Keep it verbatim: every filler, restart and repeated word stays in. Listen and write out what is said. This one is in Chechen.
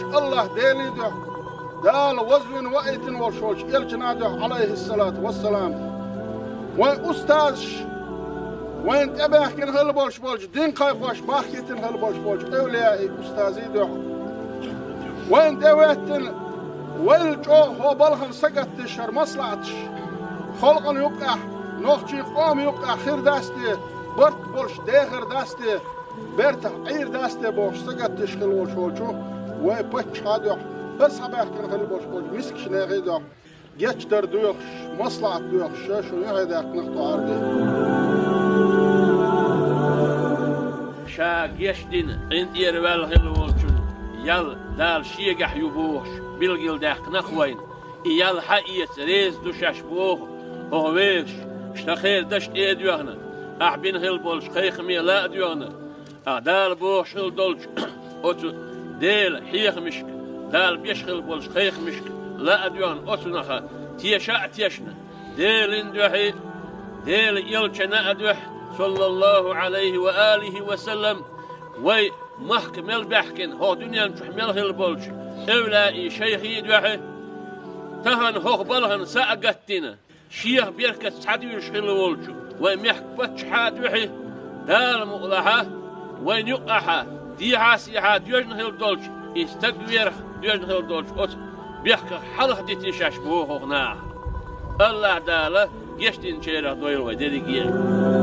Аллахь Делий дуьхьа, Дала вазвина ваийтина волуш волчу элчана дуьхьа, Ӏалайхиссалату вассалам, вайн устазаш, вайна тӀебаьхкина хилла болуш болчу дин кхайкхош бахкийтина хилла болуш болчу эвлияий устазий дуьхьа, вайна тӀе а веттина, вайл чӀогӀа хӀо балхана сагатдеш хӀара маслаӀаташ, халкъана юккъехь, нохчийн къоман юккъехь хир дац те, барт болуш дехар дац те, бертахь Ӏийр дац те бохуш сагатдеш хилла волуш волчу вай паччахьа дуьхьа, хӀара схьабаьхкина хилла болуш болчу мискачу нехан дуьхьа, гечдар доьхуш, маслаӀат доьхуш, ша шун юьхье даьккхинарх тӀаьхьара де. Ша гечдина къинтӀера ваьлла хилла волчун ял Дала шегахь ю бохуш, билгалдаьккхинарх вайна. И ял хьаэца реза ду шаьш боху, хӀокху велаш, шна хер даш тӀе а доьгӀна, ахь бина хилла болчу кхайкхаме ла а доьгӀна, а Дала бохуш хилла долчу оцу Делан хьехамашка, Дала беш хилла болчу кхайкхамашка ла а доьгӀна, оцунах теша а тешна, Делан дуьхьа, Делан элчана а дуьхьа, саллаллаху Ӏалайхи ва алихи ва саллам, вай махка мел баьхкина, хӀокху дуьнен чохь мел хилла болчу эвлаий шайхий дуьхьа, тахана хӀокху балхана са а гатдина, шех беркат схьадуьйлуш хилла волчу вай мехкан паччахьа дуьхьа, Дала мукъалахьа, вайна юккъахьа, дехьа-сехьа доьжна хилла долчу и стаг верах доьжна хилла долчу оцу бехках хьалха дитина шаьш боху хӀокху наха. Аллахь Дала гечдинчарах дойла вай дерриге а.